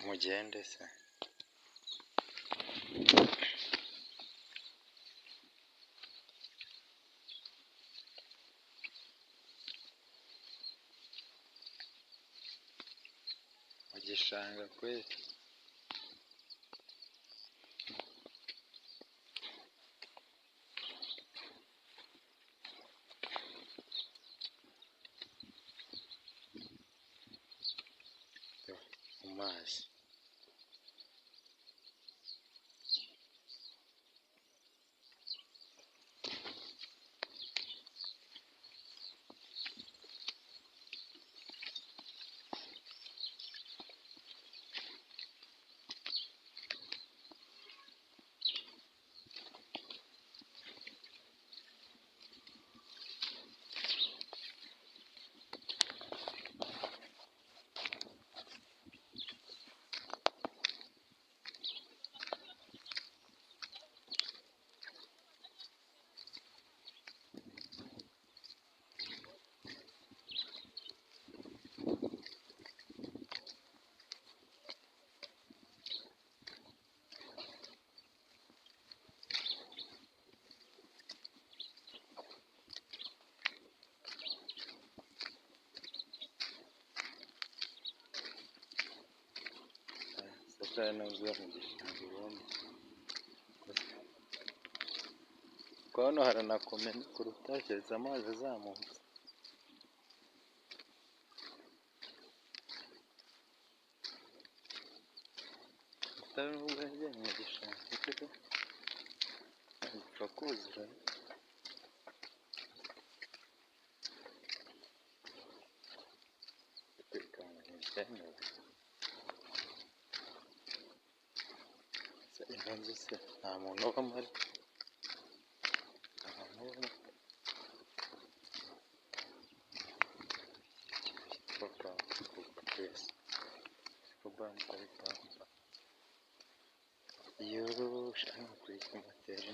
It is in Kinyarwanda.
Mugende se mu gishanga kweli. Mu mazi. Satani nubwo mu gishanga ubundi. Kuko hano haranakomeye kuruta keretse amazi azamutse. Satani nubwo yagiye mu gishanga ariko gipfa kuzura. Kwikanga ntibyemewe. Se ino nzu se nta muntu ubamo ariko? Nta muntu ubamo. Cyitwa pampa puresi. Ko bampa ari pampa. Yoo, sha ni ukuri kimoteri.